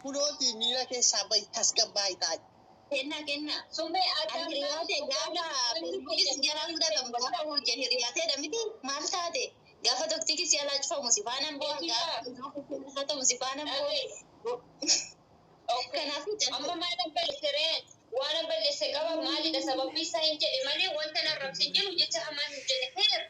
Kunooti miira keessaa bahi tasgabbaa'ii taa'i. Kennaa kennaa. Summee Ani hiriyaate gaafa Feesbuukis jalaa fudhatamu gaafa hojjan hiriyaateedha miti maal taate gaafa tokkichis jalaa cufamu si faanaan bu'a gaafa Feesbuukis hatamu si faanaan bu'a. Kanaafuu Amma maal balleesse ree? Waan balleesse qaba maalidha sababni isaa hin jedhe malee wanta narrabse hin jedhu jecha hamaa hin jedhe heer.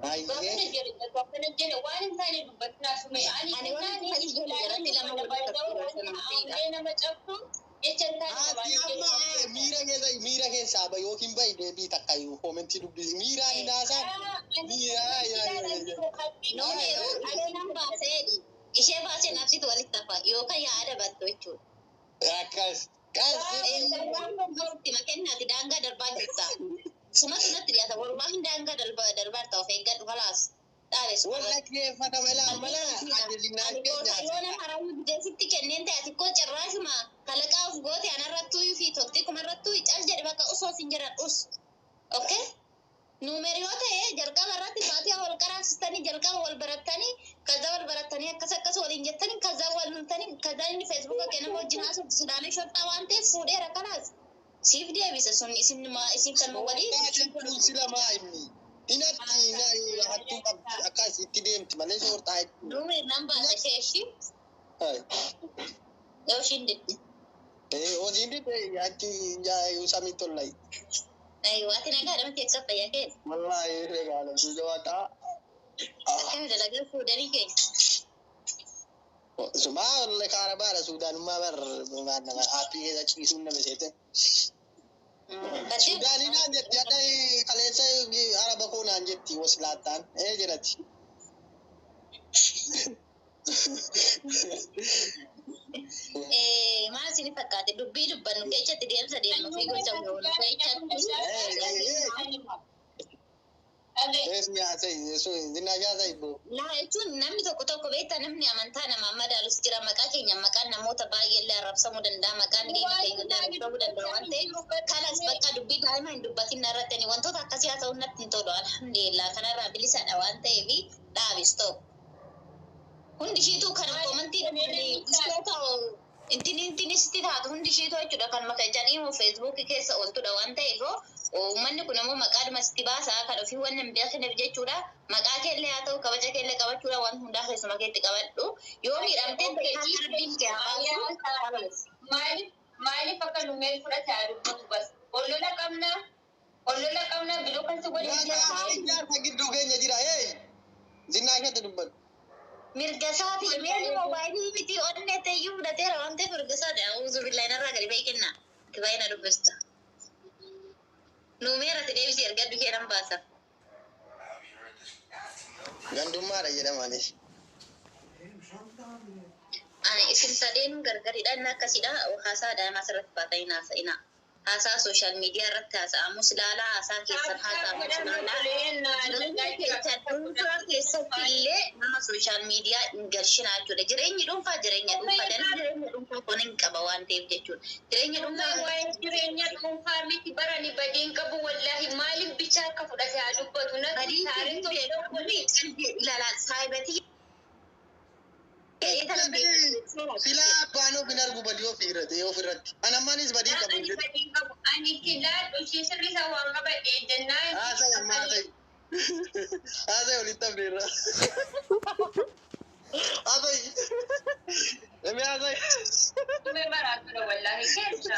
Baay'ee. Gaafa na jedhe waan hin taane dubbatinaa sume ani Ani waan hin taane jalatti lama walitti qabsiisaa nama cabsu jecha hin taane Ati amma miira keessa miira keessaa bahi yookiin bahi deebii takka iyyuu koomentii dubbisi. Miiraan hin haasaan. Miiraa Noon yeroo ishee nan baaseedhi. Ishee baasee nafsitu walitti hafa yookaan yaada battu jechuudha. Akkas. Qas. Itti makennaati daangaa darbaa jirta. Sumatu natti dhiyaata. Walumaa daangaa darbaa jirta of eeggadhu kalaas. Dhaabe suma. Walla kireeffata mala mala adeeminaa keenya. Yoo nama haramu sitti kenneen ta'e ati koo carraashuma kalaqaa of goote anarrattuu fi tokki kumarrattuu cal jedhe bakka usoo sin jedhan us. Okay? Numeer yoo ta'e jalqaba irratti faatii wal qaraasistanii jalqaba wal barattanii kaza wal barattanii akkas akkas waliin jettanii kaza wal lultanii kaza inni feesbuuka kee nama wajjin haasoftu silaalee shorxaa waan ta'eef fuudheera kalaas. Siif deebisa sun isin isin kan walii. Jechuun sila maa inni. Hinatti hattuu qabdi akkas itti deemti malee shorxaa jechuudha. Numeer nan baasa ishee ishii yoo ishiin diddi. Hojiin didde achi samii tollayi. Aywa ati nagaa dhamatti akka fayyaa kee. Wallaahi regaala duuja waaqaa. Akkami dalagaa fuudhanii keenya. Sumaa wallahi kaarabaadha Suudaanummaa bar maal nama aappii keessa ciisuun nama seete. Suudaanii naan jetti hadha kaleessa araba koo naan jetti wasilaattaan ee jedhati. Maal isin fakkaate dubbii dubbannu keessatti deemsa deemnu fi gocha goonu keessatti. Eesni haasa'e zinaa haasa'e boo. Laa jechuun namni tokko tokko beektaa namni amantaa namaa madaalus jira maqaa keenya maqaan namoota baay'ee illee arrabsamuu danda'a maqaan diina keenya illee arrabsamuu danda'a waan ta'eef kalas bakka dubbii daa'ima hin dubbatin irratti wantoota akkasii haa ta'u natti hin tolu alhamdulillah kanarraa bilisadha waan ta'eef dhaabis ta'u. Hundi ishiituu kan koomantii intin intinisti taatu hundi ishiituu jechuudha kan maka jedhimu feesbuukii keessa ooltudha waan ta'eef uummanni kun immoo maqaadhuma sitti baasaa kan ofii waan hin beekneef jechuudha. Maqaa keellee haa ta'u kabaja keellee qabachuudha waan hundaa keessuma keetti qabadhu. Yoo miidhamtee beekaa rabbiin kee haa baasu. Maaliif akka numeen fudhate haa dubbatu bas. Ollola qabna. Ollola qabna biloo kan si godhe. Ijaarsa gidduu keenya jira ee zinaa keessa dubbatu. Mirga isaati meeshaa moobaayilii miti onnee ta'eyyuu fudhateera waan ta'eef mirga isaati. Auzu billahi narraa gadi ba'ii kenna. Itti baay'ee na dubbista. Numeera ati deebisee ergadhu kee nan baasa. Gandummaadha jedhamaanis. Ani isin sadeenuu gargaridha inni akkasidha haasaa daa'imaa asirratti baatanii haasa'ina. Haasaa sooshaal miidiyaa irratti haasa'amus ilaalaa haasaa keessan haasa'amus ilaalaa. Jireenya keessan dhuunfaa keessatti illee nama sooshaal miidiyaa hin galchinaa jechuudha. Jireenyi dhuunfaa jireenya dhuunfaa danuu jireenya dhuunfaa kun hin qaba waan ta'eef jechuudha. Jireenya dhuunfaa Waa'ee jireenya dhuunfaa miti barani badiin qabu wallaahi maaliif bichaa akka fudhate haa dubbatu natti badii taaree tokko ilaalaa saayibatii. Silaa abbaan of hin argu badii ofii irratti ofirratti. Ani ammaanis badii qabu hin Ani jedhu. badiin qabu ani kilaadhu ishee sirrii isaa waan qabadhe jennaan. Haasa'e amma haasa'e. Haasa'e walitti hafneerra. Haasa'e. Namni haasa'e. Tumee baraatudha wallaahi keessa.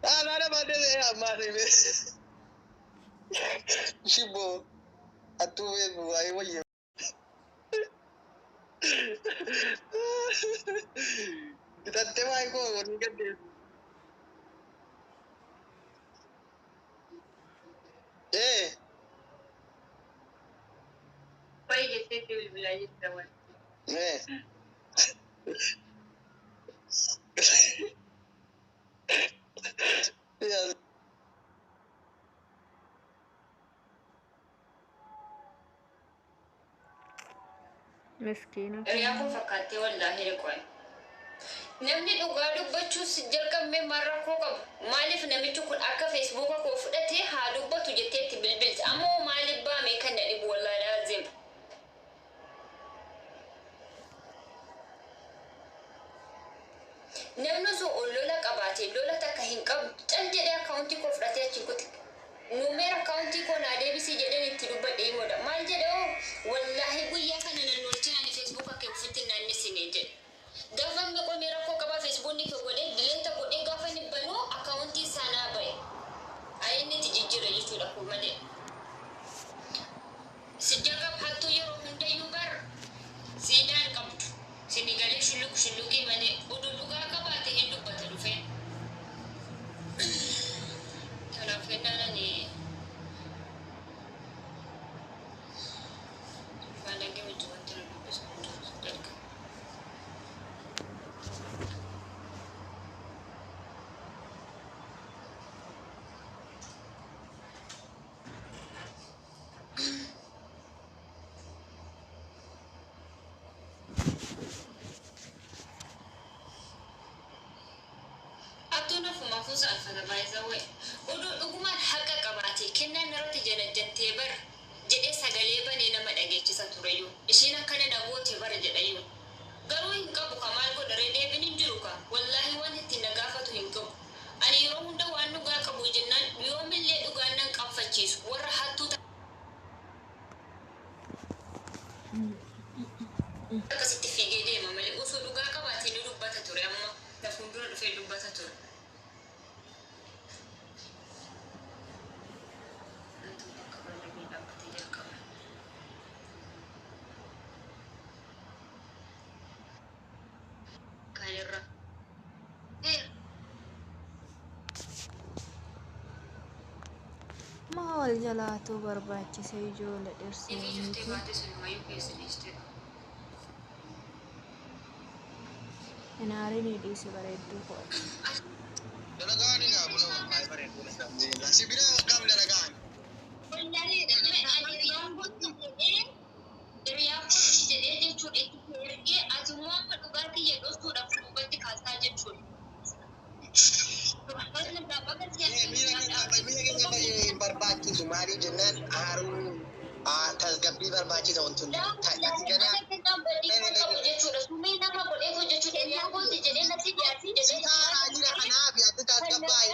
Haasa'e nama adda ta'e amma haasa'e. Shibboo. Hattuu beeku waa'ee wayya. Bitattee waa'ee koo walii gaddeessu. Ee. Baay'ee jettee bilbilaa jirta wallaahi. Ee. Yaa. Miskiina. Hiriyaa koo fakkaattee wallaahi riqoon. Namni dhugaa dubbachuus jalqabee maal rakkoo qabu? Maaliif namichi kun akka feesbuuka koo fudhatee haa dubbatu jetteetti bilbilti? Ammoo maaliif baame kan na dhibu wallaahi laazim. Namni osoo ol lola qabaate, lola takka hin qabu, cal jedhee akkaawuntii koo fudhatee achi kuti. Nuumeer akkaawuntii koo naa deebisii jedheen itti dubbadhe himoodha. Maal jedhe hoo? Wallaahi guyyaa kana nan oolchin, ani Feesbuuka kee ofitti hin naannessinee jedhe. Gaafa inni qomee rakkoo qabaa Feesbuukni kee godhee dileeta godhee, gaafa inni banuu akkaawuntii sanaa ba'e. Ayi, inni itti jijjiire jechuudha kun malee. Sijjaqab hattuu yeroo hundayyuu bar siidaan qabdu. Sini galee shulluq shulluqii malee oduu dhugaa qabaate hin dubbata dhufee. Kanaaf kennaan ani baalagee wajjin wanti nu dubbisu hin jiru jalqaba. Hattuun ofumaafuu saalfata baay'isawwee. Oduu dhugumaan haqa qabaate kennaan irratti janajjantee bar jedhee sagalee banee nama dhageechisa tureyyuu. Ishiin akkana na goote bara jedhayyuu. Garuu hin qabu ka, maal godha ree? Deebiin hin jiru ka. Wallaahi waan ittiin na gaafatu hin qabu. Ani yeroo hunda waan dhugaa qabu jennaan yoomillee dhugaan nan qaanfachiisu warra hattuu akkasitti fiigee deema malee, osoo dhugaa qabaate ni dubbata ture, amma na fuuldura dhufee dubbata ture. Hattuu bakka baalagee dhaabbatee jalqaba. Kan irra. Maa wal jalaatuu barbaachise ijoole dhirsee Ifii cuftee miti? Baatee sunumayyuu keessa dhiiste. Hin aarinii, dhiisi bareedduu kooti. Dalagaan egaa buna baay'ee bareedu. Si bira akkam dalagaan? Wallahi ani hiriyaan kootti jedhee jechuudha itti ergee, ati immoo amma dhugaa kiyya dhoksuudhaaf duubatti kaasaa jechuudha. Miira keessa baay'ee hin barbaachisu. Maaliif jennaan, aaruun tasgabbii barbaachisa wanti hundi. Ati ganaa Jechuudha. Sumee nama godheef jechuudha. Hiriyaan kootti jedhee natti dhiyaate si jedhee. taaraa jira, kanaaf ati tasgabbaa'ii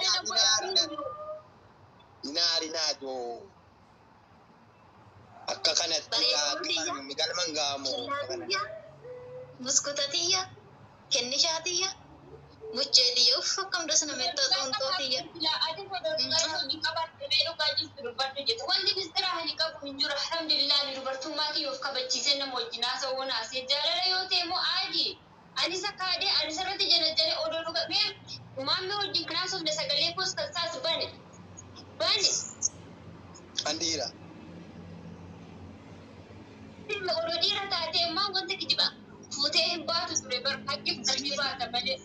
hin aarinaa joo. Akka kanatti galman ga'amu. Buskutatiyya, kennishaatiyya, bucheetiyya, uff, akkam das namatti xuunxootiyya. Wanti mistira hani qabu hin jiru. Alhamdulillah, ani dubartummaa kiyyoof kabachiisee nama wajjin haasa'uu naasee jaalala yoo ta'e immoo aadi. Anis akka adee ani sirriitti jala jala odoo dhuga mee maammee wajjin kan haasofne sagalee koos kan saas bane. Bane. An dhiira. Odoo dhiira taatee immoo wanta kijiba fuutee hin baatu ture bar, haqqi fudhatee baata malee.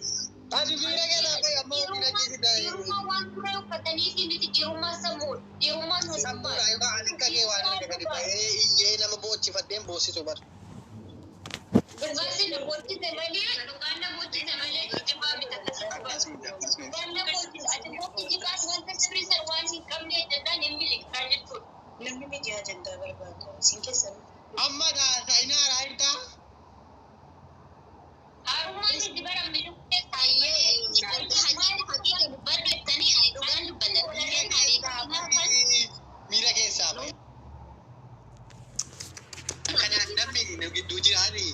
Ati miira keessa baay'ee ammoo miira keessa Dhiirummaa waan ture uffatanii fi miti, dhiirummaa sammuudha. Dhiirummaan Sammuudha yookaan ani akka kee waan inni gadi ba'ee iyyee nama boochifadheen boosisu bar. Dhugaan si na boochise malee, dhugaan na boochise malee kijibaa miti akkasitti. Akkasuma akkasuma. Dhugaan na boochise, ati immoo kijibaas wanta sirrii waan hin qabne jennaan hin miliqxaa jechuudha. Namni miidiyaa ajandaa barbaada. Isin keessan Amma inni haaraa jirtaa? Haarummaan itti bara miliqxee. Haqiiqa dubbadhu jettanii, ani dhugaan dubbadha. Miira keessaa bahe. Kanaaf namni nu gidduu jiraani.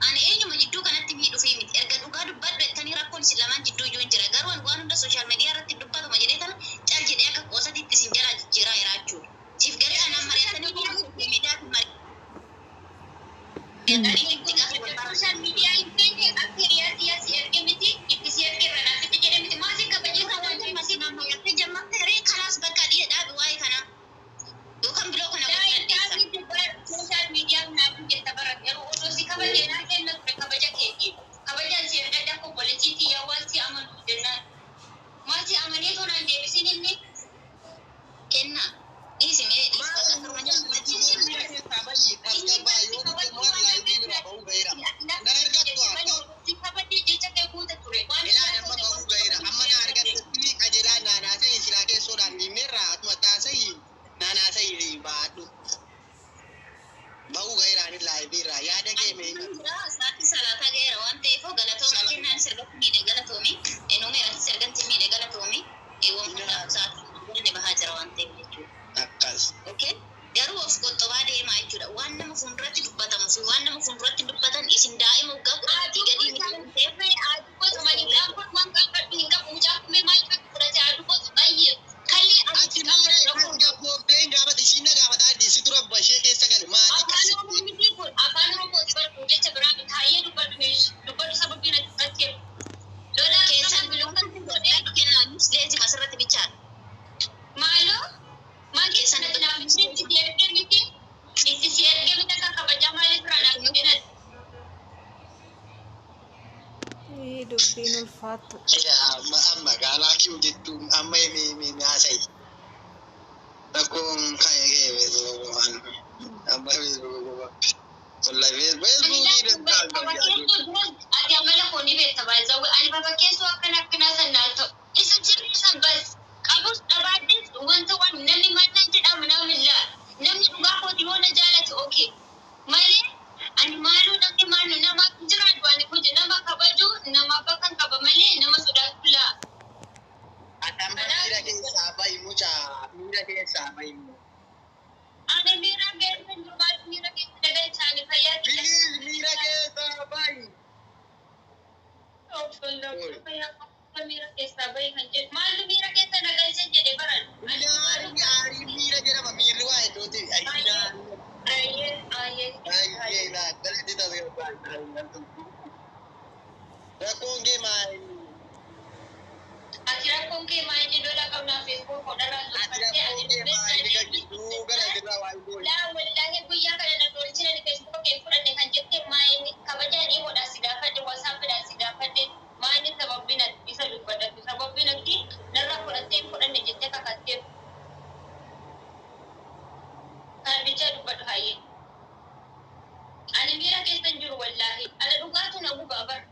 Ani eenyuma jidduu kanatti miidhufii miti. Erga dhugaa dubbadhu jettanii, rakkoon isin lamaan jidduu iyyuu hin jira. Garuu ani waan hunda social media irratti dubbatuma jedhee kana cal jedhee akka qoosatitti isin jalaa jijjiiraa jira jechuudha. Siif garee anaan mari'atanii social mediaatti mari'atanii itti gaafa wal barbaadu. Social media hin teenye akka hiriyaa xiyyaa si erge miti, itti si erge irra naafitti jedhe miti, maasii kabajee Waan masii mammayattee jammatte ree, kalaas bakka dhiye dhaabi waa'ee kanaa. Yookaan biloo kana godhadheessa. Social media naaf jetta bara, yeroo odoo si kabajee naa kenna ture kabaja keetii. Kabajaan si ergadde akka obboleettii xiyyaa waan si amanu. Isin daa'ima waggaa 10 gadii miti waan ta'eef. Ati miira kan gabbooftee hin gaafate ishiin na gaafataa jirti. Si dura ishee keessa gale maali Afaan akkasitti? Oromoo miti kun afaan Oromooti baratu jecha biraa miti hayyee dubbadhu meeshu dubbadhu sababii na dubbatteef. Lola Keessan nama bilookan godhee kennaanis leensi asirratti bichaadha. maaloo maal Keessan keessan naaf itti si ergee miti itti si ergee miti akka kabajaa maaliif irraa naaf hin kennan. Ii, dubbiin ulfaattu. Amma amma gaalaa kiyu jettuun amma himi haasa'i. Rakkoon kan waan amma wallahi Ani feesbuukii fakkeessuu dura ati amala koo ni beekta baay'ee ani fakkeessuu akkana akkanaa san naa ta'u isa jirri san bas qabus dhabaaddes wanta waan namni mannaan jedhamu naamillaa namni dhugaa kooti yoo na jaalate okay malee ani maaluu namni maaluu namaaf jiraadhu ani kuja nama kabaju namaaf bakka hin qaba malee nama sodaatu laa. Ati amma miira keessaa bahi mucaa miira keessaa bahi. Ani miira keessa hin jiru maal miira keessa dagalcha ani fayyaa kiyya. Please miira keessaa bahi. Miira keessaa bahi kan jedhu maaltu miira keessa dagalcha jedhe baran. Miirri gaarii miira jedhama miirri waa hedduuti. Ayyee ayyee Baay'ee galatti tasgabbaa'e. Rakkoon kee maali? Ati rakkoon kee maal inni lola qabnaa feesbuuk hodharraa Ati rakkoon kee maali? Kan gidduu gara irraa waa hin Laa wallaahi guyyaa kana na dolchina ni feesbuuk kee fudhanne kan jette maayini kabajaan himuudhaan si gaafadhe waasaappiidhaan si gaafadhe maayini sababbiin ati isa dubbadhatu sababbiin ati narraa fudhattee hin fudhanne jettee kakatteef. Kana bichaa dubbadhu hayyee. Ani miira keessa hin jiru wallaahi. Ana dhugaatu na gubaa bara.